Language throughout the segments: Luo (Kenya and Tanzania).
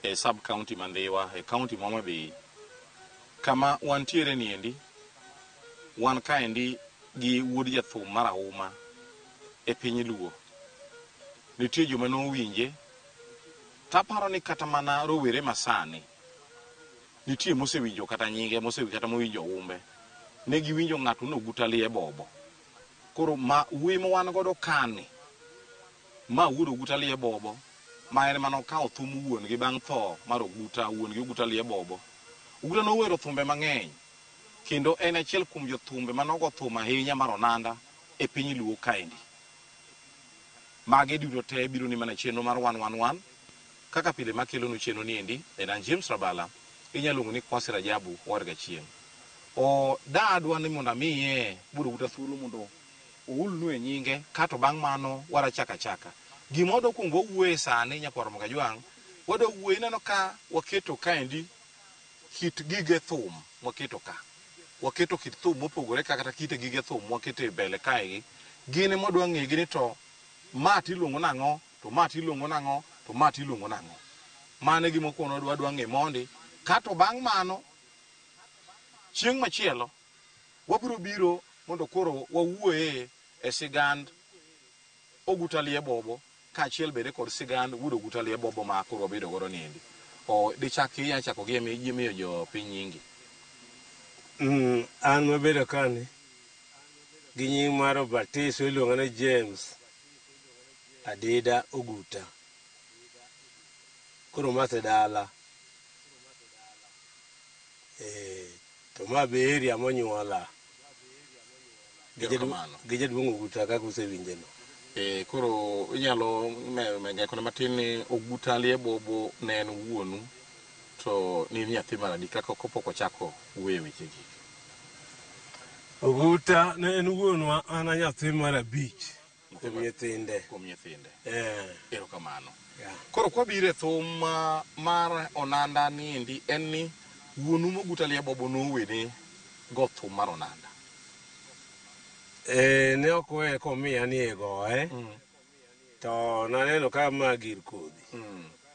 e sub county ma Ndhiwa e county ma Homa Bay kama wantiere niendi wan kaendi gi wuod jathum marahuma e piny Luo. Nitie joma nowinje taparo ni kata mana rowere masani nitie mosewinjo kata nyinge mosewinjo kata mowinjo umbe ne giwinjo ng'ato noguta lie bobo. Koro ma wuoyi ma wan godo kani ma wuod Oguta Lie Bobo ma en mane okawo thum wuon gi bang' tho mar Oguta wuon gi Oguta Lie Bobo. Oguta nowero thumbe mang'eny kendo en achiel kuom jothumbe mane ogo thum ahinya mar onanda e piny Luo kaendi. Magi duto te biro ni mana chenro mar 111 kaka pile makelonu chenro ni endi en an James Rabala inyalo luongo ni Kwasi Rajabu owar gachieng'. O da adwa ni mondo amiye wuod Oguta thuolo mondo oulnu e nyinge kato bang' mano warachako achaka. Gima wadwa kuongo wawuoye sani nyakwar Mkajwang' wadwa wuoye ineno ka waketo kaendi kit gige thum waketo ka. Waketo kit thum mopogore ka kata kite gige thum waketo e mbele kaegi gin ema wadwa ng'egi ni to ma tiluongo nang'o to ma tiluongo nang'o to ma tiluongo nang'o. Mano e gima wakwongo wadwa ng'e mondi kato bang' mano chieng' machielo wabiro biro mondo koro wawuoye e sigand Oguta Lie Bobo kaachiel bende kod sigand wuod Oguta Lie Bobo ma koro wabedo godo niendi. O dichak inya chako gi miyo jopiny nyingi. An mabedo kani gi nying mar obatiso iluonga ni James Adida Oguta. Koro mase dala. To ma be area monyuola. Erokamano. Gi jaduong' Oguta kaka usewinje no. Koro inyalo ngekone matin ni Oguta Lie Bobo ne en wuonu to ne in nyathi mar adi kaka kopok ochako wuoyo e weche gi. Oguta ne en wuonwa, an a nyathi mar abich kuom nyithinde. Kuom nyithinde. Eh. Erokamano. Yeah. Koro kwabiro e thum mar onanda niendi en ni wuonu Moguta Lie Bobo nowene go thum mar onanda. Ne ok weye komiya ni e goye. To naneno ka ma gir kodhi.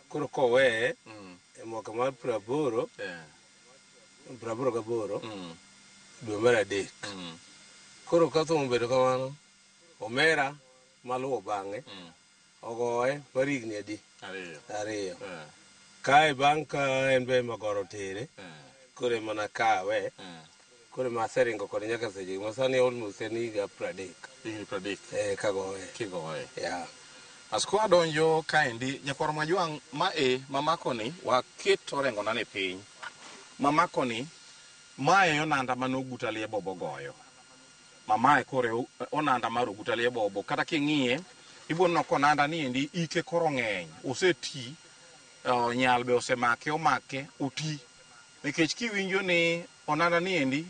Koro koweye e mwaka mar 88 88 dwe mar adek. Koro ka thum obedo kamano, omera maluwo bang'e ogoye mar higni adi? Ariyo. Ariyo. Kae bang' ka en be magoro tere, koro ema nakawe, koro ema aseringo kode nyaka seche ma sani almost en higa 30. Higni 30. Kagoye. Kigoye. Yeah. Asko adonjo kaendi nyakwar Mwajwang' ma e mamako ni waket orengona ni piny. Mamako ni mae e onanda mane Oguta Lie Bobo goyo. Mamae koro e onanda mar Oguta Lie Bobo. Kata king'iye ibiro neno ka onanda ni endi ike koro ng'eny. Oseti, nyal be osemake omake oti. Nikech kiwinjo ni onanda ni endi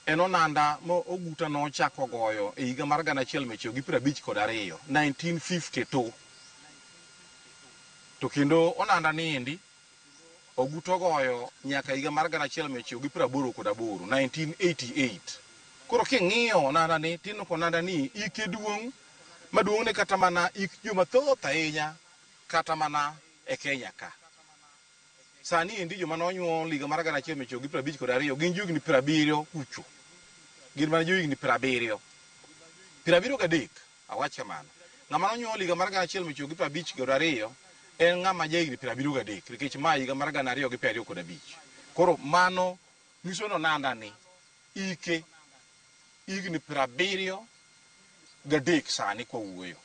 en onanda ma Oguta nochako goyo e higa mar 1952, 1952. To kendo onanda ni endi Oguta ogoyo nyaka higa mar 1988, 1988. Koro king'iyo onanda ni tineno ka onanda ni ike duong' maduong' ne kata mana ik joma thoth ahinya kata mana e Kenya ka. Sani endi joma nonyuol higa mar 1952 gin johigni 70 kucho. Gin mana johigni 70. 73 awach kamano. Ng'ama nonyuol higa mar 1952 en ng'ama jahigni 73 nikech ma higa mar 2025. Koro mano nyiso ni onanda ni ike higni 73 sani kwa wuoyo.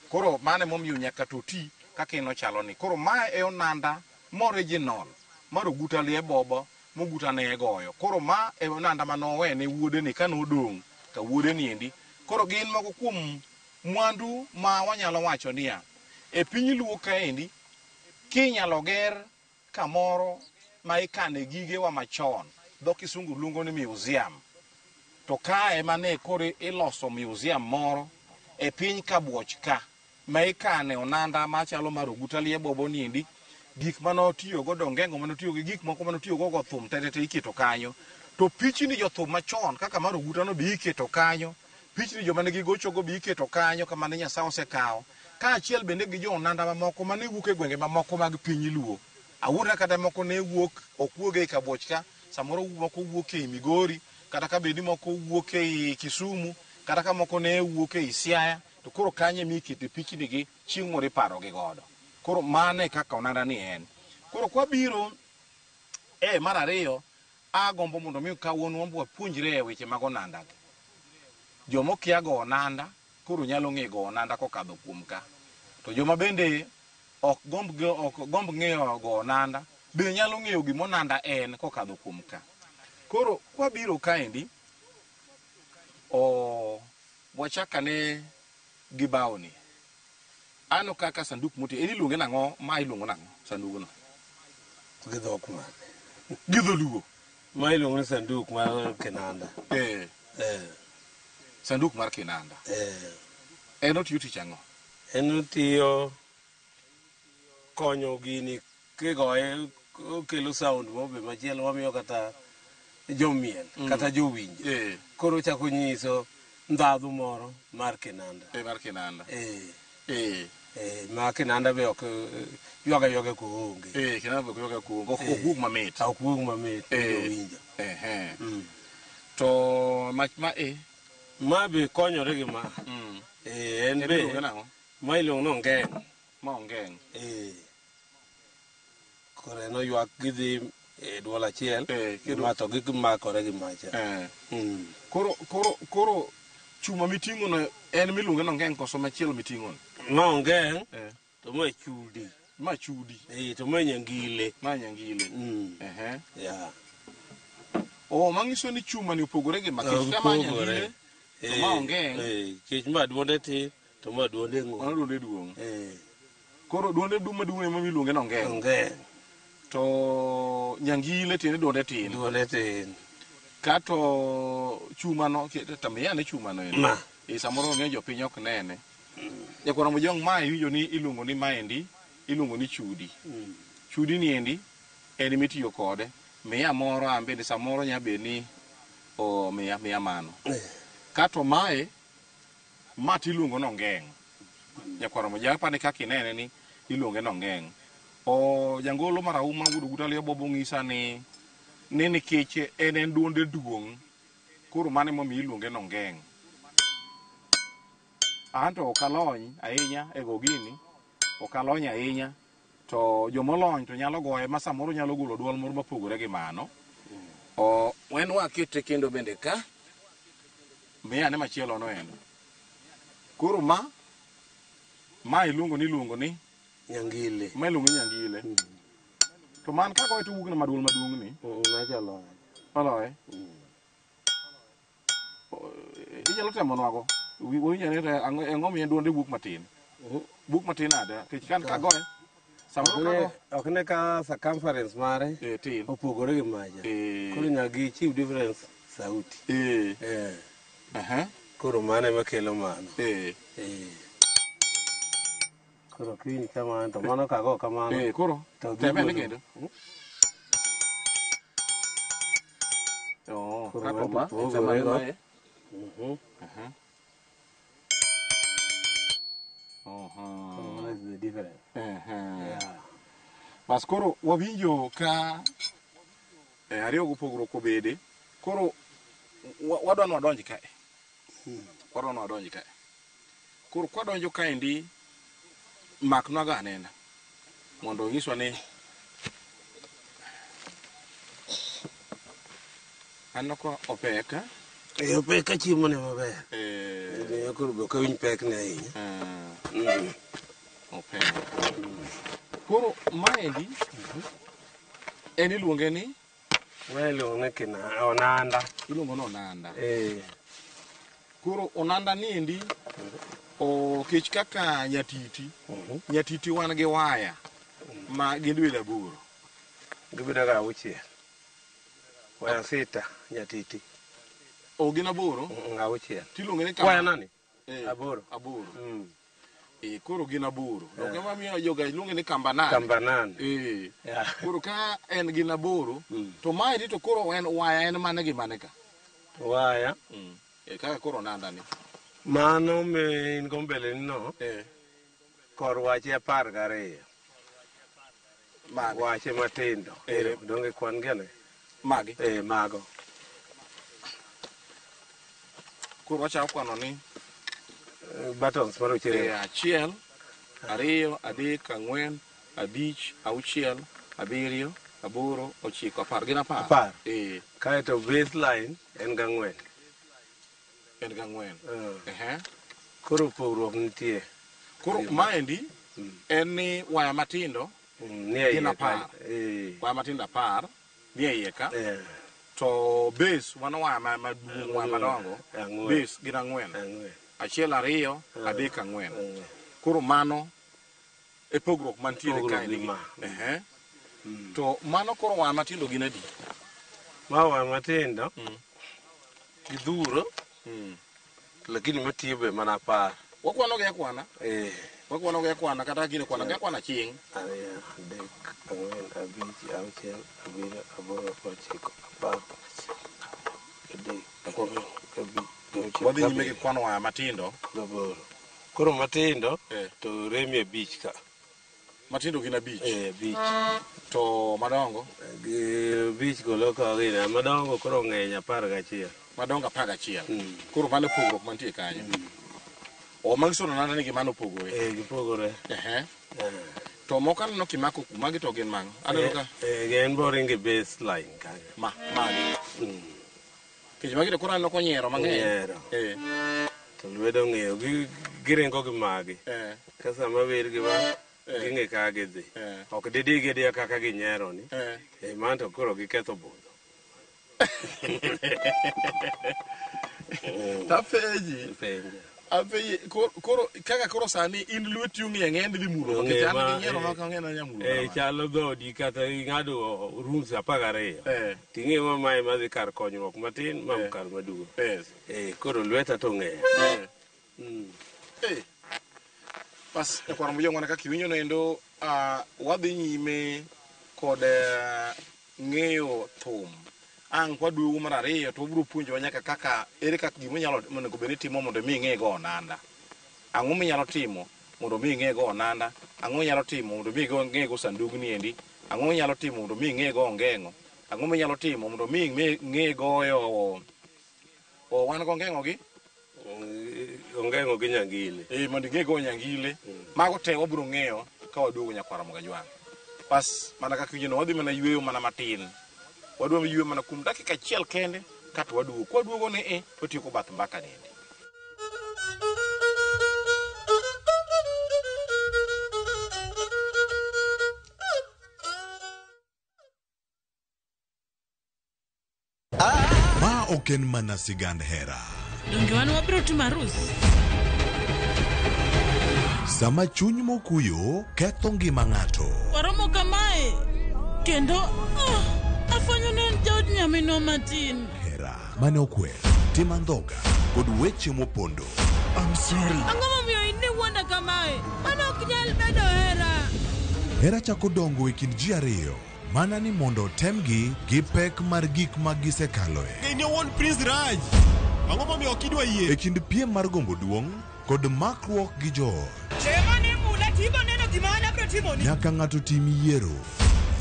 Koro mano emomiyo nyaka to oti kaka en ochalo ni. Koro mae e onanda ma original mar Oguta Lie Bobo Moguta ne goyo. Koro ma e onanda ma nowene wuode ni ka nodong' ka wuode ni endi. Koro gin moko kuom mwandu ma wanyalo wacho niya e piny Luo kaendi kinyalo ger kamoro ma ikane gigewa machon, dho kisungu luongo ni museum. To ka ema ne koro iloso museum moro e piny Kabuoch ka ma ikane onanda machalo mar Oguta Lie Bobo niendi, gik mane otiyogo, dongengo mane otiyogo, gik moko mane otiyogo go thum te te iketo kanyo. To pichni jothum machon kaka mar Oguta no be iketo kanyo, pichni joma ne gigochogo be iketo kanyo kama ne Nyasaye osekawo, kaachiel bende gi jo onanda mamoko mane wuok e gwenge mamoko mag piny Luo. Awuora kata moko ne wuok ok wuog ei Kabuoch ka, samoro moko wuok ei Migori, kata ka bed ni moko wuok ei Kisumu, kata ka moko ne wuok ei Siaya, to koro kanyo ema ikete pichni gi chieng' moro iparogi godo. Koro mano e kaka onanda ni en. Koro kwabiro e mar ariyo, agombo mondo mi kawuono wan be wapuonjre e weche mag onanda gi. Joma okia go onanda koro nyalo ng'e go onanda kokadho kuom ka. To joma bende ok gomb ng'eyo go onanda be nyalo ng'eyo gima onanda en kokadho kuom ka. Koro kwabiro kaendi, wachak ane gi bawoni. Aneno kaka sanduk moti, en iluonge nang'o? Ma iluongo nang'o sandugno? Gi dhok mane? Gi dholuo. Ma iluongo ni sanduk mar kinanda. Sanduk mar kinanda. En otiyo tich ang'o? En otiyo konyo gini kigoye okelo sound mobe machielo mamiyo kata jomiel kata jowinjo. Koro ochako nyiso ndhadhu moro mar kinanda. Mar kinanda. Ma kinanda be ok ywaga ywaga koonge. Kinanda be ok ywaga koonge. Ok wuog mamit. Ok wuog mamit jowinjo. To mach ma e? Ma be konyore gi ma. En be. Iluonge nang'o? Ma iluongo ni ongeng'. Ma ongeng'. Koro en oywak gidhi e duol achiel, ma to gimakore gi macha. Koro chuma miting'o no en miluonge ni ongeng' koso machielo miting'o no? Ma ongeng', to ma chudi. Ma chudi. To ma nyangile. Ma nyangile. Oh, manyiso ni chuma ni opogore gi ma. Kech ka ma nyangile, to ma ongeng'. Kech ma duonde tin, to ma duonde ng'ong. Mano duonde duong'. Koro duonde maduong' ema miluonge ni ongeng'. Ongeng'. To nyangile tiende duonde tin. Duonde tin. Kato chuma no, to miya ne chuma no endo. Ma. Samoro ng'eny jopiny ok nene. Nyakwar Mojong ma iwinjo ni iluongo ni maendi, iluongo ni chudi. Chudi ni endi en mitiyo kode. Miya moro an bende samoro nya bed ni miya mano. Kato mae, ma tiluongo ni ongeng'. Nyakwar Mojong apani kaka inene ni iluonge ni ongeng'. Jangolo marahuma wuod Oguta Liyo Bobo ng'isa ni nikech en duonde duong', koro mano emomiyo iluonge ni ongeng'. Anto ok alony ahinya e go gini, ok alony ahinya, to jomolony to nyalo goye ma samoro nyalo golo duol moro mopogore gi mano. En wakete kendo bende ka, miya ane machielo no endo. Koro ma iluongo ni Nyangile. Ma iluongo ni nyangile. To man ka goye to wuok na maduol maduong' ni. Macha oloye. Oloye? Inyalo temo nwago. Winjo ni ang'o miyo duonde wuok matin? Wuok matin nade? Nikech kan ka goye, samoro ka go. Ok ne ka circumference mare Tin. opogore gi macha. Koro nyaka gichiw difference sauti. Koro mano ema kelo mano. Koro kiwinj kamano to mano kago kamano. Koro To tem ane gigolo. kendo. Koro Kato mano ma, opogore tem ane go. mae. Koro mano is the difference. Bas koro wawinjo ka ariyo go pogruok obede. Koro wadwa ni wadonj kae. Wadwa ni wadonj kae. Koro kwadonjo kaendi, maknwa go anena mondo onyiswa ni aneno ka opek. Opek ka chiemo ne maber. Koro be ok awinj pek ne ahinya. Opek. Koro maendi en iluonge ni? Ma iluongo ni onanda. Iluongo ni onanda. Koro onanda ni endi okech kaka nyatiti. Nyatiti wan gi waya ma gin dwe aboro. Gibedo ga auchiel. Waya sita nyatiti. O gin aboro? Auchiel. Tiluonge ni kama? Waya nani? Aboro. Aboro. Koro gin aboro. Donge mamiyo joga iluonge ni kamba nane? Kamba nane. Koro ka en gin aboro, to maendi to koro en waya en mane gi mane ka? Waya. Kaka koro onanda ni. Mano me in go mbele ni no. Kor wache 12. Wache matindo. Donge kwan gane? Magi. Mago. Koro wachako kwano ni buttons marochere. 1 2 3 4 5 6 7 8 9 10. Gin 10. Kaeto baseline en gang'wen. En gang'wen. Koro pogruok nitie. Koro maendi en ni waya matindo gin 10. Waya matindo 10 ni e iye ka. To base mano waya maduong' waya madongo base gin 4. 1 2 3 4. Koro mano e pogruok mantiere kaendi. To mano koro waya matindo gin adi? Ma waya matindo gidhuro lakini matiyo be mana 10. Wakwano gi akwana? Wakwano gi akwana kata gine kwana gi akwana chieng'. 2 3 4 5 6 7 8 9 10 3 5 Wadhi nyime gi kwano waya matindo. 8. Koro matindo to remi 5 ka. Matindo gin 5. 5. To madongo? 5 golo ka gin madongo koro ng'eny 11. Madongo 11. Koro mano pogruok mantie kanyo. O mangiso nonanda ni gimano pogore. Gipogore. To moko aneno kimako magi to gin mang'o? Aneno ka. Gin boring baseline kanyo. Magi. Kech magi to koro aneno konyiero mang'eny. Nyiero. To lwedo ng'eyo giringo gi magi. Ka sama wer gi ma ging'e kaka gidhi. Ok didigi adiya kaka ginyiero ni. Mano to koro giketho budho. Tapenji. Apenji koro kaka koro sani in lweti ong'e ng'e dhi muro nikech an gi nyiero ma ka ng'e na nyamuro. Chalo dhodi kata ing'ado rooms 12. Ting'e ma mae madhi kar konyruok matin ma kar maduong'. Koro lweta to ng'eyo. Bas kwar mujong'o na kaka iwinjo noendo wadhi nyime kod ng'eyo thum. Ang' kwaduogo mar ariyo to wabiro puonjowa nyaka kaka ere kaka gima inyalo onego bed ni itimo mondo mi ing'e go onanda. Ang'o minyalo timo mondo mi ing'e go onanda? Ang'o minyalo timo mondo mi ing'e go sandugni endi? Ang'o minyalo timo mondo mi ing'e go ongeng'o? Ang'o minyalo timo mondo mi ing'e goyo wan go ongeng'o gi? Ongeng'o gi nyangile. Mondo ing'e go nyangile. Mago te wabiro ng'eyo ka waduogo nyakwar Ramogi Ajwang'. Bas mana kaka iwinjo no wadhi mana yueyo mana matin. Wadwa yweyo mana kuom dakika achiel kende kato waduogo. Kwaduogo ni watieko bath mbaka niendi. Ma ok en mana sigand hera. Donge wan wabiro timo arus? Sama chuny mokuyo ketho ngima ng'ato. Waromo kamae kendo afwenyo ni en jaod nyaminwa matin. Hera mane okwer, tim andhoga kod weche mopondo. I'm sorry. Ang'o momiyo in iwuonda kamae? Mano ok nyal bedo hera. Hera chako dongo e kind ji ariyo mana ni mondo otemgi gi pek mar gik ma gisekaloe. In owuon Prince Raj. Ang'o momiyo ok idwa yie? E kind piem mar gombo duong' kod makruok gi joot. Nyaka ng'ato tim yiero.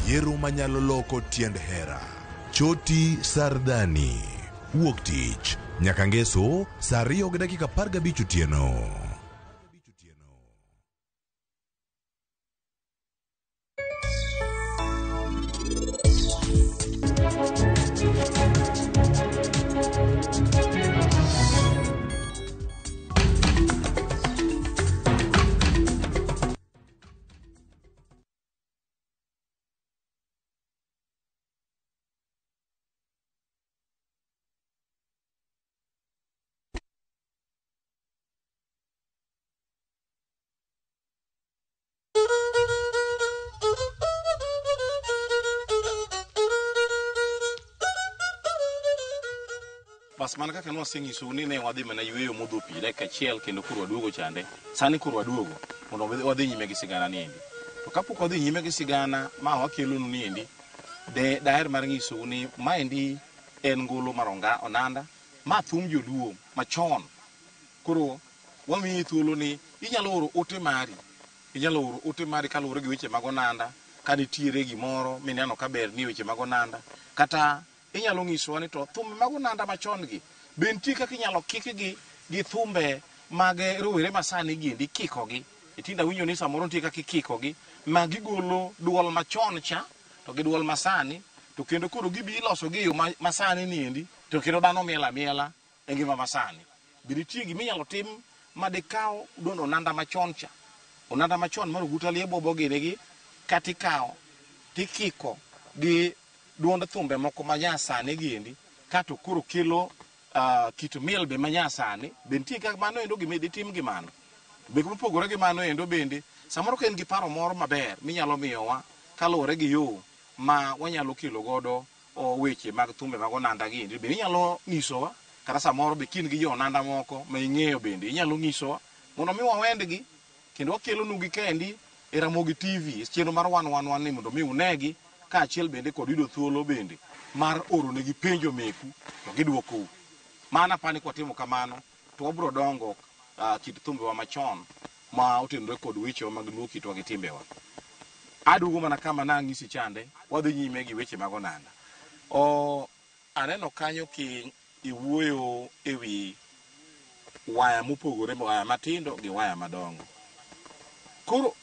Yiero manyalo loko tiend hera. Choti Sardani. Wuok tich nyaka ngeso saa 2:15 otieno. Bas mana kaka nwaseng'isou ni ne wadhi mana yueyo modho pi dakika achiel kendo koro waduogo chande. Sani koro waduogo mondo wadhi nyime gi sigana niendi. To kapok wadhi nyime gi sigana ma wakelonu niendi, de daher mar ng'isou ni maendi en ngolo mar onanda ma thum joluo machon. Koro wamiyi thuolo ni inyalo oro ote mari. Inyalo oro ote mari kaluwore gi weche mag onanda. ka nitiere gimoro mineno ka ber ni weche mag onanda, kata inyalo nyisowa ni to thumbe mag onanda machon gi be nitie kaka inyalo kikgi gi thumbe mag rowere masani gi endi kikogi. E tinde awinjo ni samoro nitie kaka ikikogi ma gigolo duol machon cha to gi duol masani, to kendo koro gibi iloso gi e yo masani ni endi, to kendo dhano miel amiela e ngima masani. Be nitie gima inyalo tim ma dikaw duond onanda machon cha, onanda machon mar Oguta Lie Bobo gini gi, kata ikawo tikiko gi duond thumbe moko ma nyasani gi endi, kato koro kelo kit miel be ma nyasani, be nitie kaka mano endo gima ditim gi mano? Be mopogore gi mano endo bende, samoro ka in gi paro moro maber minyalo miyowa kaluwore gi yo ma wanyalo kelo godo weche mag thumbe mag onanda gi endi, bende inyalo nyisowa, kata samoro be kin gi jo onanda moko ma ing'eyo bende inyalo nyisowa mondo mi wawendgi kendo wakelonugi kendi e Ramogi TV e chenro mar wan wan wan ni mondo mi unegi, kaachiel bende kod yudo thuolo bende mar oronegi penjo meku to gidwokou. Mano apani kwatimo kamano to wabiro dongo kit thumbewa machon ma otenore kod wechewa mag luo kitwa gi timbewa. Aduogo mana kama nang'isi chande, wadhi nyime gi weche mag onanda. Aneno kanyo ki iwuoyo e wi waya mopogore, waya matindo gi waya madongo. Koro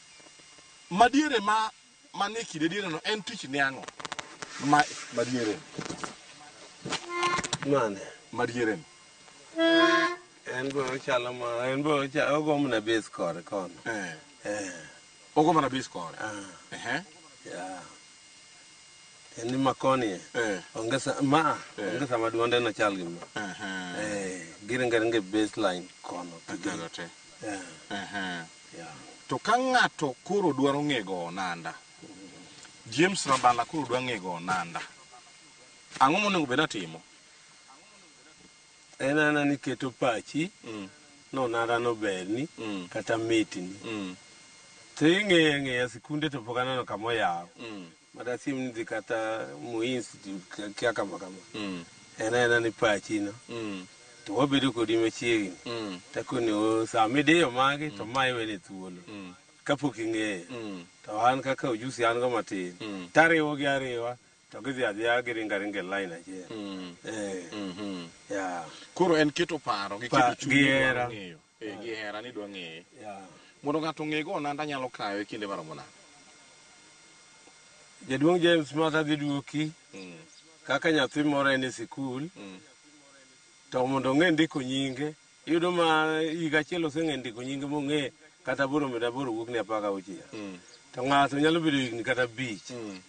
madiere ma manie kinde diere no en tich ne ang'o? Ma madiere. Mane? Madiere ni. En be ochalo ma en be ochalo ogo mana bass kore kono. Ogo mana bass kore. Yeah. En ni makoni. Onge sa ma onge sama duonde no chal gi ma. Giringo ringo bass line kono. Gigo te. Yeah. To ka ng'ato koro dwaro ng'ego onanda, James Rabala koro dwa ng'ego onanda, ang'o monego bed atimo? En ana ni keto pachi, no onanda no berni, kata mitni. To ing'eyo ng'eya sikunde to pok aneno kama oyaw. Madasim ni dhi kata Moi Institute kia kama kama. En ana ni pachi no. To wabedo kodi machiegni. Takoni o sama idiyo magi to ma iwene thuolo. Kapok ing'eyo. To an kaka ujusi an go matin. Tariwo gi ariwa to gidhi adhiya giringo aringa e line achiel. Yeah. Koro en keto paro gi keto chuny gi ni dwaro hera. ng'eyo. Gi hera ni dwa ng'eye. Yeah. Mondo ng'ato ong'e go onanda nyalo kawe kinde maromo nade? Jaduong' James Mata dhi duoki kaka nyathi moro en e sikul. To mondo ong'e ndiko nyinge, iyudo ma higa achiel oseng'e ndiko nyinge mong'e kata 8 8 wuok ni 16. To ng'ato nyalo bedo higni kata 5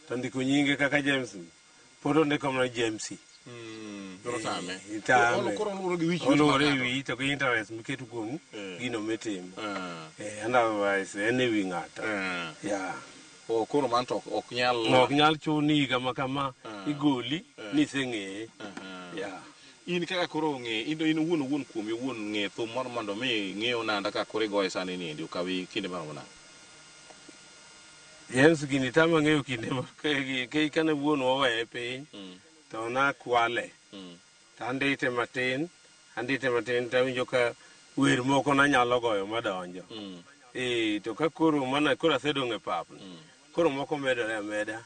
to ndiko nyinge kaka James pod ondiko mana James. Koro tame. Tame. Koro oluwore gi wich. Oluwore e wiyi to gi interest miketo kuom gino mitimo. And otherwise en e wi ng'ato. Yeah. O koro mano to ok nyal Ok nyal chuni higa ma kama igoli ni iseng'eye. Yeah. In kaka koro ng'e, in owuon owuon kuomi owuon ng'e thum moro mondo mi ing'e onanda kaka koro igoye sani ni endi okawi kinde maromo nade? James gini tama ng'eyo kinde ma kane wuon oweye piny to nakwale. To andite matin, tawinjo ka wer moko nanyalo goyo madonjo. To ka koro mana koro asedong' e pap. Koro moko medore ameda.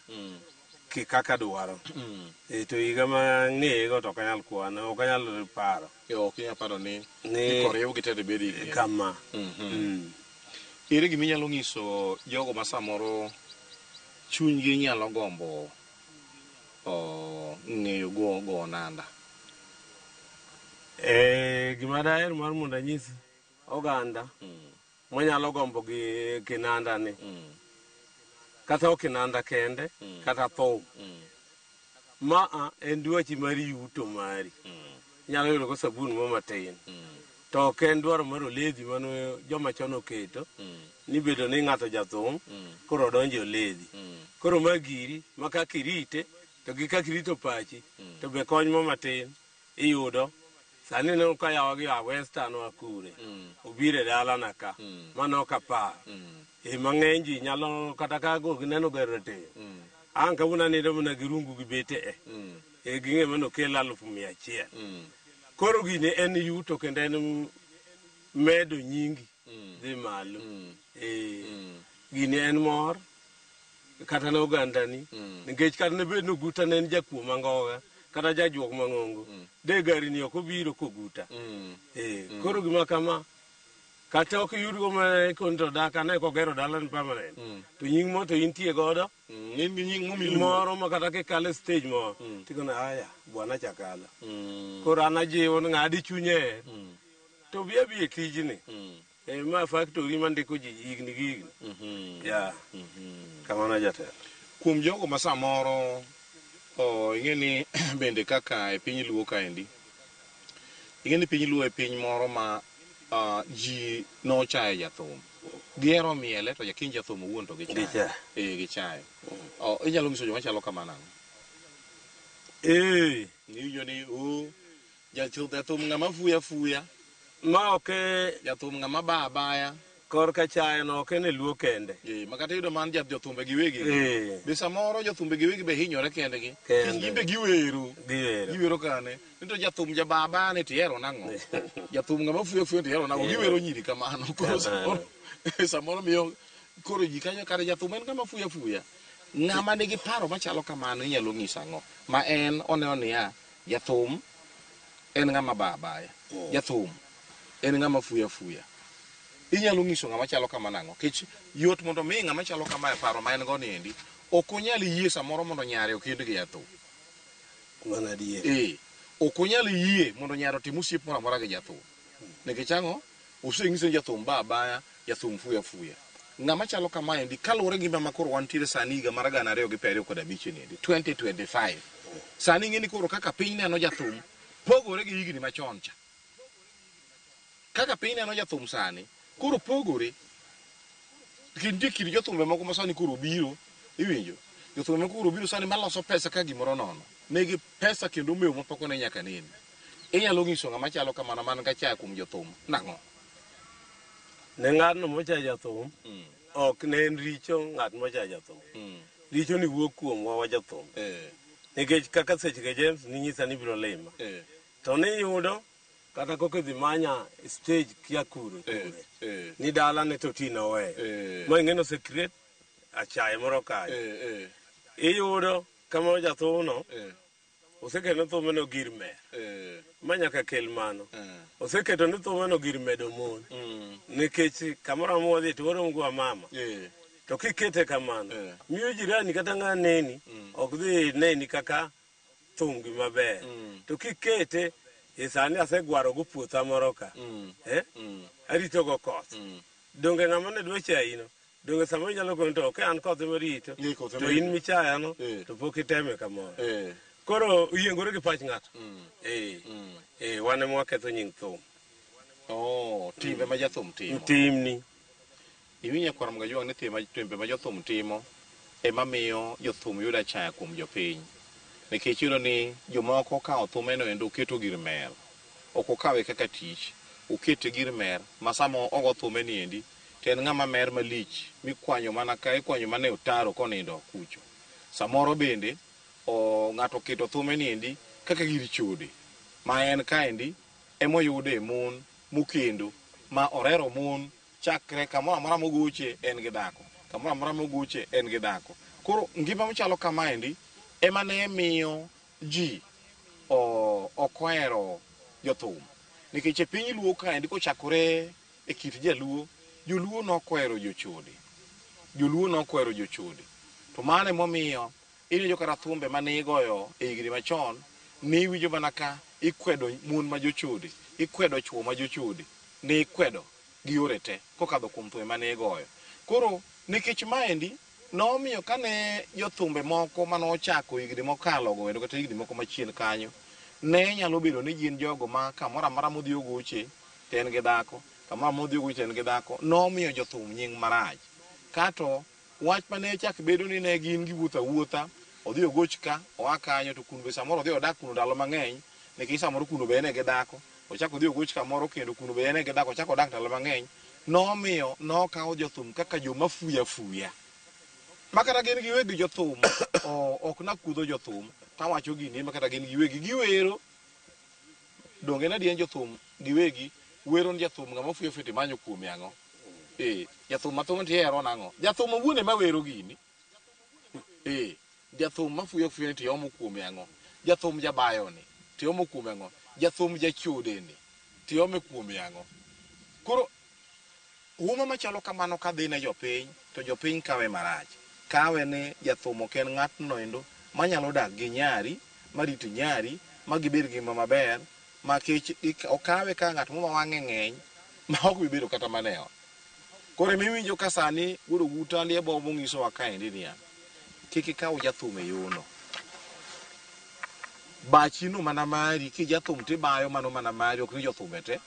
Kaka dwaro. To higa ma ng'eye go to ok anyal kwano, ok anyal paro. Ok inyal paro ni koriw gi te to ibed higni. Kama. Ere gima inyalo nyiso jogo ma samoro chunygi nyalo gombo ng'eyo go onanda? Gima daher mar mondo anyis oganda manyalo gombo gi kinanda ni. Kata ok kinanda kende, kata thum. Ma en dwachi mar yuto mari. Inyalo yudo go sabun mo matin. To ok en dwaro mar oledhi mane joma chon oketo. Ni bedo ni ng'ato jathum, koro odonjo e oledhi. Koro ma giri, ma kaka irite, to gi kaka irito pachi, to be kony mo matin iyudo. Sani ineno ka yawa gi a Western wa kure. Obiro e dalana ka. Mano ok apar. Mang'eny ji nyalo kata ka go gineno gero rateng'. An kawuono anindo mana gi rungu gi bete e. Ging'e mano okel 100,000. Koro gini en yuto kendo en medo nyingi dhi malo. Gini en mor. Kata ne ogandani. Nikech kata ne bed ni Oguta ne en jakuo mangoga, kata jajuok mang'ongo, de gari ni ok obiro koguta. Koro gima kama, kata ok iyudgo ma koni to dak ane kogero dalani permanent. To nying mo to intie godo. In gi nying momi luor. Moro ma kata kikalo e stage moro, tikono aya, bwana chakalo. Koro an ajiwo ni ng'adi chunye. To bi abi e tijni. Ma factory mandiko ji higni gi higni. Ya. Kamano jatelo. Kuom jogo ma samoro ing'e ni bende kaka e piny Luo kaendi, ing'e ni piny Luo e piny moro ma ji nochaye jathum. Gihero miele to jakin jathum owuon to gichaye. Gichaye. Gichaye. Inyalo nyiso joma chalo kamano ang'o? Iwinjo ni jathum ng'ama fuya fuya. Ma ok jathum ng'ama ba abaya. Korka chayo no ok en e Luo kende. Ma kata iyudo man jothumbe giwegi. Be samoro jothumbe giwegi be hinyore kendgi. Kende. Gin be giwero. Giwero. Giwero kane. Ni to jathum jababa ni to ihero nang'o? Jathum ng'ama fuyo fuyo to ihero nang'o? Giwero nyiri kamano. Koro samoro miyo koro ji kanyo kare jathum en ng'ama fuyo fuya. Ng'ama nigi paro machalo kamano inyalo nyiso ang'o? Ma en oneno niya, jathum en ng'ama ba abaya. Jathum en ng'ama fuyo fuya. Inyalo nyiso ng'ama chalo kama nang'o? Nikech yot mondo mi ng'ama chalo kama e paro ma en go niendi, ok onyal yie samoro mondo nyare okend gi jathum. Mano adier. Ok onyal yie mondo nyare otim osiep moro amora gi jathum. Nikech ang'o? Oseng'ise ni jathum ba abaya, jathum fuya fuya. Ng'ama chalo kamaendi kaluwore gi ngima ma koro wantiere sani higa mar 2025 niendi, 2025. Sani ing'e ni koro kaka piny neno jathum pogore gi higni machon cha. Kaka piny neno jathum sani, koro pogore. Nitie kit jothumbe moko ma sani koro obiro, iwinjo? Jothumbe moko koro obiro sani maloso pesa ka gimoro nono. Nigi pesa kendo mew mapok one nyaka nene. Inyalo nyiso ng'ama chalo kamano man ga chaya kuom jothum nang'o? Ne ng'atno mochayo jathum, ok ne en richo ng'at mochayo jathum. Richo ni wuok kuomwa wa jothum. Nikech kaka seche ga James ninyisa ni ibiro lima. To niyudo kata koka idhi manya e stage kia kure kure. Ni dalane to ti noweyo. Ma ing'e ni ose create achaye moro kanyo. Iyudo kama jathum no oseketo ni thume no gir mer. Ma nyaka kel mano. Oseketo ni thume no gir medo mon. Nikech kamoro amora wadhi to waromo gi wamama. To kikete kamano, miyo jirani kata ng'a neni ok dhi neni kaka thum gima ber. To kikete e sani asegwaro go puotha moro ka. Arito go koth. Donge ng'ama ne dwa chayi no? Donge samoro inyalo koni to ok an koth ema rito. Koth ema To in rito. michaya no to pok iteme kamoro. Koro oyiengore gi pach ng'ato. Wan ema waketho nying thum. Timbe ma jathum timo. Timni. Iwinjo kwar Mgajwang' ni timbe ma jothum timo ema miyo jothum yudo achaya kuom jopiny. Nikech iyudo ni jomoko okawo thumeno endo oketo gir mer. Ok okawe kaka tich, okete gir mer ma sama ogo thume ni endi to en ng'ama mer malich mikwanyo mana ka ikwanyo mana e otaro konindo kucho. Samoro bende ng'ato oketo thume ni endi kaka gir chode ma en kaendi emoyude mon mokendo ma orero mon chakre kamoro amora mogoche en gi dhako, kamoro amora mogoche en gi dhako. Koro ngima machalo kamaendi ema ne miyo ji ok ohero jothum. Nikech e piny Luo kaendi kochakore e kit jaluo, joluo nok ohero jochode. Joluo nok ohero jochode. To mano emomiyo iwinjo kata thumbe mane igoyo e higni machon, ne iwinjo mana ka ikwedo mon ma jochode, ikwedo chuo ma jochode, ne ikwedo gi yore te kokadho kuom thumbe mane igoyo. Koro nikech maendi nomiyo kane jothumbe moko manochako higni mokalo go endo kata higni moko machien kanyo, ne nyalo bedo ni gin jogo ma kamoro amora modhi ogoche to en gi dhako, kamoro amora modhi ogoche to en gi dhako, nomiyo jothum nying marach. Kato wach mane chak bedo ni ne gin giwuotho awuotha, odhi ogoch ka, oa kanyo to kuno be samoro odhi odak kuno ndalo mang'eny, nikech samoro kuno be ene gi dhako, ochak odhi ogoch kamoro kendo kuno be ene gi dhako, ochak odak ndalo mang'eny, nomiyo nokawo jothum kaka joma fuya fuya. Ma kata gin giwegi jothum, ok nakudho jothum, tawacho gini ma kata gin giwegi giwero. Donge en adier jothum giwegi wero ni jathum ng'ama fuyo fuyo timanyo kuome ang'o? Jathum ma thum to ihero nang'o? Jathum owuon ema wero gini. Jathum mafuyo fuyo ni to iomo kuome ang'o? Jathum jabayo ni to iomo kuome ang'o? Jathum jachode ni to iome kuome ang'o? Koro huma machalo kamano kadhi ne jopiny to jopiny kawe marach. Kawe ni jathum ok en ng'atno endo manyalo dak gi nyari, marit nyari, ma gibed gi ngima maber, ma kech okawe ka ng'at moro ma wang'e ng'eny ma ok bi bedo kata mana e ot. Koro emiwinjo ka sani wuod Oguta Liebobo nyisowa kaendi niya, kik ikaw jathum e yono. Bachino mana mari, kijathum tibayo mano mana mari, ok ni jothumbe te.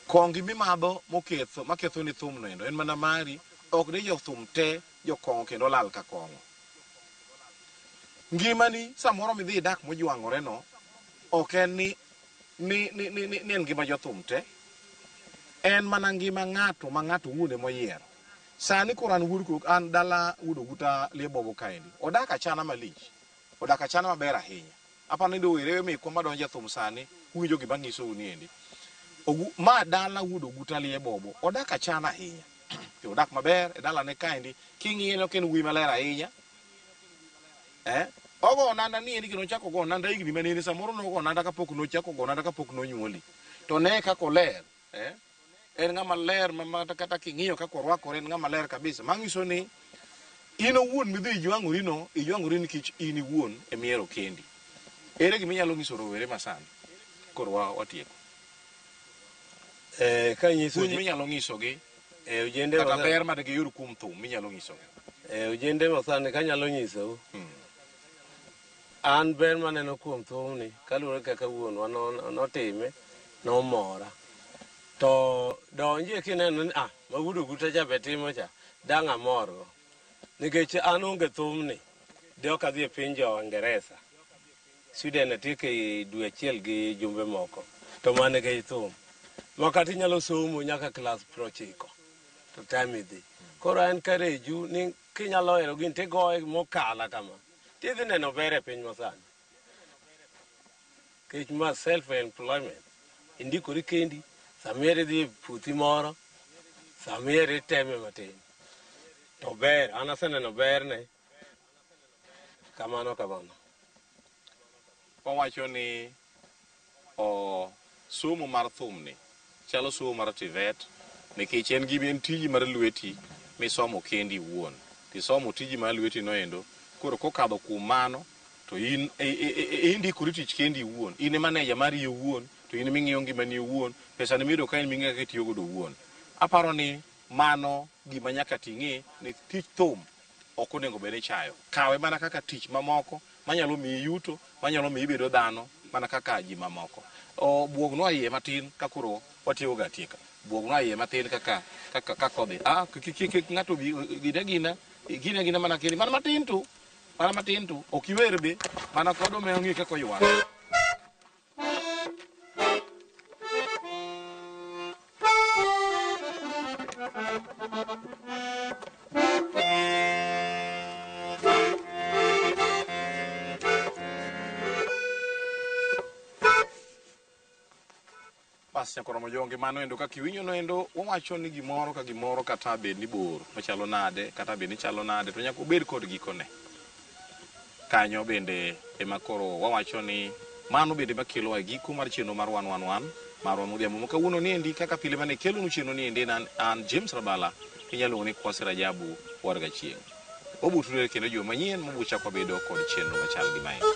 Kongi mimadho moketho, maketho ni thum no endo, en mana mari, ok ni jothum te jokong'o kendo lal ka kong'o. Ngimani samoro midhi idak mojwang'ore no, ok en ni en ngima jothum te. En mana ngima ng'ato ma ng'ato owuon emoyiero. Sani koro an wuod an dala wuod Oguta Liebobo kaendi. Odak achana malich. Odak achana maber ahinya. Aparo ni rowere mekwa madonjo e thum sani uwinjo gima anyisou ni endi. Ma dala wuod Oguta Liebobo odak achana ahinya. Odak maber e dalane kaendi. King'iye ok en wuoyi maler ahinya. Ogo onanda ni endi kendo ochako go onanda higni manene samoro nogo onanda kapok nochako go onanda kapok nonyuoli. To ne kaka oler. En ng'ama ler ma kata king'iyo kaka orwakore en ng'ama ler kabisa. Manyiso ni in owuon midhi ijwang'ori no, ijwang'ori nikech in iwuon emiero kendi. Ere gima inyalo nyiso rowere masani? Koro watieko. Kanyiso puonj minyalo nyisogi ojende kata ber ma giyud kuom thum minyalo nyisogi. Ojende masani kanyalo nyisou. An ber maneno kuom thumni kaluwore kaka wuonwa notime nomora. To donjie kineno ni ma wuod Oguta cha be timo cha dang' amorgo. Nikech an onge thumni de ok adhi e piny jo Ingeresa. Sweden atieko e dwe achiel gi jumbe moko. To mana nikech thum. Ma kata inyalo somo nyaka klas 90 to tami dhi. Koro en kareju ni kinyalo hero gini tigoye mokala kama. Tidhi neno ber e piny masani. Nikech ma self employment. Indikori kendi, samoro idhi e puothi moro, samoro iteme matin. To ber, an aseneno berne. Kamano kamano. Wawacho ni somo mar thumni chalo somo mar TVET nikech en gima en tiji mar lweti misomo kendi iwuon. Tisomo tiji mar lweti no endo, koro kokadho kuom mano to in indikori tich kendi iwuon. In e maneja mari iwuon, to in ming'iyo ngimani iwuon, pesa ni miyudo ka in ming'eyo kaka itiyo godo owuon. Aparo ni mano gima nyaka ting'e ni tich thum ok onego bed ni ichayo. Kawe mana kaka tich mamoko manyalo miyi yuto, manyalo miyi ibedo dhano mana kaka ji mamoko. Buognwa iye matin ka koro watieko ga atieka. Buognwa iye matin kaka odhi. Kik ng'ato bi gine gina mana kiri mana matin tu. Mana matin tu. Ok iwer be mana kod omewo ng'i kaka oywak. Bas nyakoro mojonge mano endo kaka iwinjo no endo wawacho ni gimoro ka gimoro kata bed ni bor machalo nade kata bed ni chalo nade to nyaka obed kod gikone. Kanyo bende ema koro wawacho ni mano bende makelowa e giko mar chenro mar 111 marwa modhiambo ma kawuono ni endi kaka pile mane kelonu chenro ni endi an James Rabala inyalo luongo ni Kwasi Rajabu war gachieng'. Wabutore kendo juma manyien mabuchako wabedo kod chenro machal gi maendi.